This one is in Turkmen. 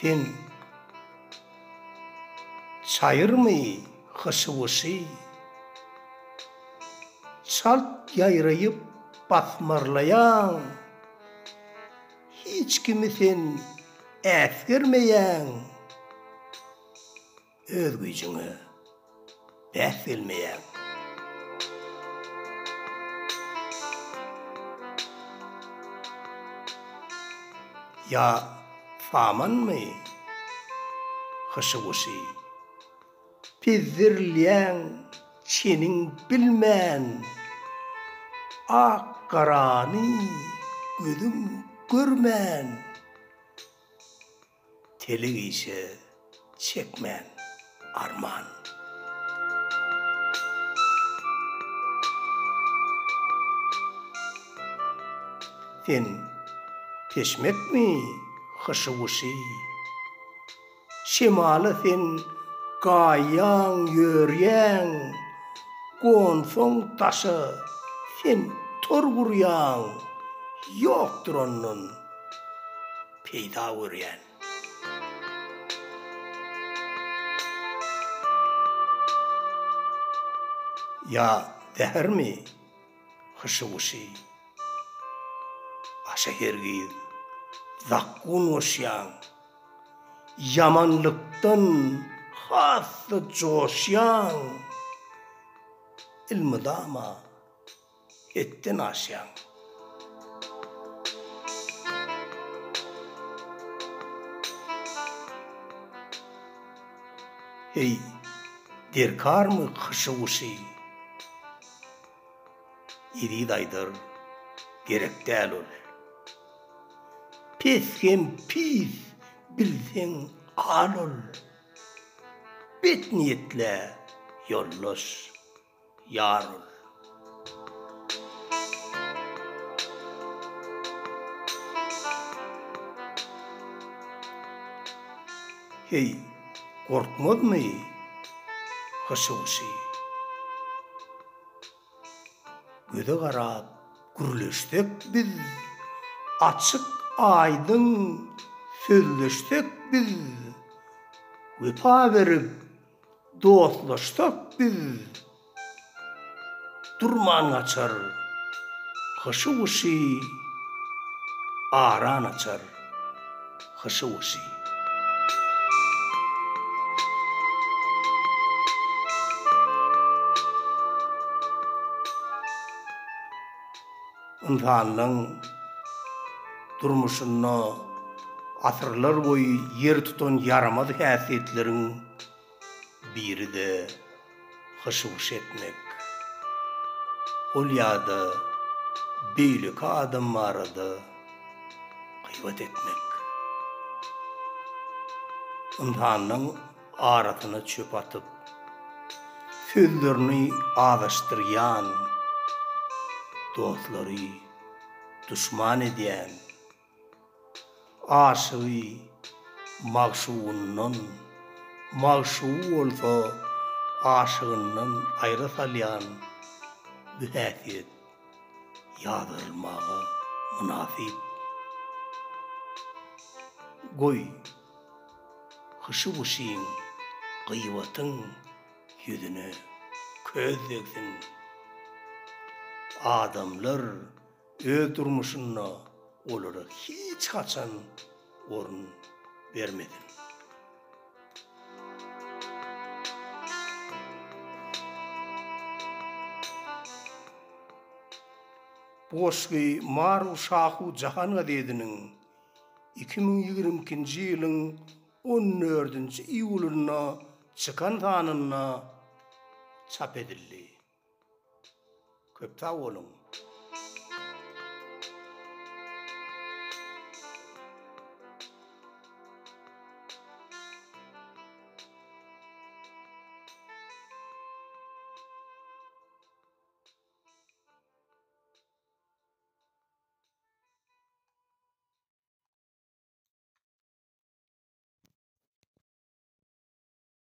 Sen çaýyrmy hyşy-wyşy, Çalt ýaýraýyp basmarlaýaň, Hiç kimi sen äsgermeýäň. Öz güýjüňe bäs gelmeýäň. Ýa samanmy hyşy-wyşy. Pezzerilýäň çeniň bilmän. Ak-garany gözüň görmän. Telek işe çekmän arman. Sen peşmekmi hyşy-wyşy? Şemala sen gaýýaň ýörýäň, Gonsaň daşa sen tor gurýaň, Ýokdur ondan peýda görýän. Ýa zähermi hyşy-wyşy, Aşa hergiz zakgun goşýaň. Ýamanlykdan has-da joşýaň, Elmydama hetden aşýaň. Heý, derkarmy hyşy-wyşy? Eziz aýdar, gerek däl ol. Pes hem pis bilseň al ol. Bet niýetlä ýoldaş. Ýar ol. Heý, gorkmazmy hyşy-wyşy? Göze garap gürleşsek biz, Açyk-aýdyň sözleşsek biz, Wepa berip Dostlaşsak biz durman gaçar, Hyşy-wyşy aran açar, hyşy-wyşy. Ynsanlaň durmuşynda asyrlar boýy ýer tutan ýaramaz häsiýetleriň biri-de hyşy-wyşy etmek. Ol ýa-da beýleki adam barada gybat etmek. Ynsanlaň arasyna çöp atyp, sözlerini azaşdyrýan, dostlary duşman edýän, Aşygy magşugyndan, magşugy bolsa aşygyndan aýra salýan bu häsiýet ýazgarylmaga mynasyp. Goý, hyşy-wyşyň, gyýbatyň ýüzüne köz degsin. Adamlar Öz durmuşynda olara hiç haçan orun bermesin. Bu goşgy Maru Şahu Jahan gazetiniň 2022-nji ýylyň on dördünji iýulynda çykan sanynda çap edildi. Köp sag boluň!